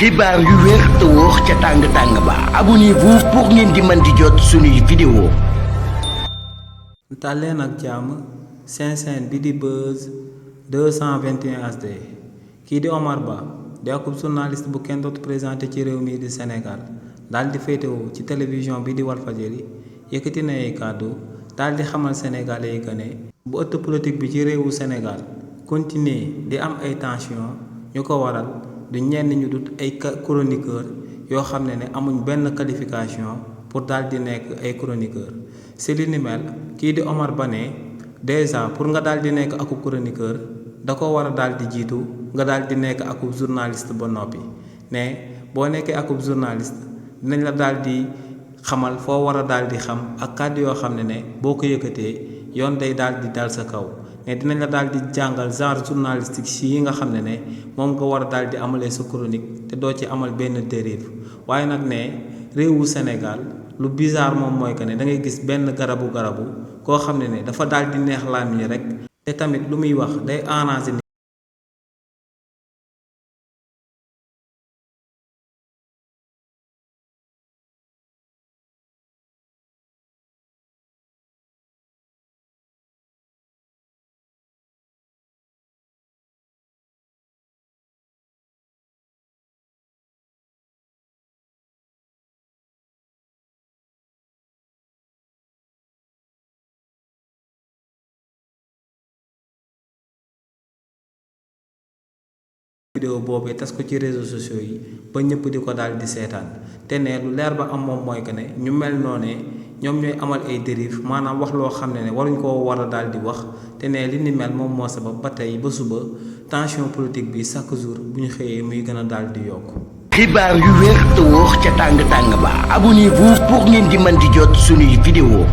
xibaar yu wér te wóor ca tàng ba abonnez-vous pour ngeen di mën di jot suñuy vidéo. Daleen ak jàmm seen chaîne bi di Buzz 221 HD kii di Omar Ba di akub journaliste bu kenn dootu présenté ci réew mi di Sénégal daal di féetewoo ci télévision bi di Walfadjri yëkkati na ay kàddu daal di xamal sénégalais yi que ne bu ëtt politique bi ci réewu Sénégal continuer di am ay tension ñu ko waral du ñenn ñu dut ay chroniqueur yoo xam ne amuñ benn qualification pour daal di nekk ay chroniqueur si li ni mel kii di Omar Ba ne déjà pour nga daal di nekk akub chroniqueur da ko war a daal di jiitu nga daal di nekk akub journaliste ba noppi ne boo nekkee akub journaliste dinañ la daal di xamal foo war a daal di xam ak kàddu yoo xam ne boo ko yëkkatee yoon day daal di dal sa kaw ne dinañ la daal di jàngal genre journalistique si yi nga xam ne moom nga war a daal di amalee sa chronique te doo ci amal benn dérive waaye nag ne réewu Sénégal lu bizarre moom mooy que ne da ngay gis benn garabu koo xam ne dafa daal di neex làmmiñ rek te tamit lu muy wax day arrangé vidéo boobee tas ko ci réseaux sociaux yi ba ñëpp di ko daal di seetaan te ne lu leer ba am moom mooy que ne ñu mel noonee ñoom ñooy amal ay dérive maanaam wax loo xam ne waruñ koo war a daal di wax te ne li ni mel moom moo sabab ba tey ba suba tension politique bi chaque jour bu ñu xëyee muy gën a daal di yokk. xibaar yu wér te wóor ca tàng ba abonnez-vous pour ngeen di mën di jot suñuy vidéo.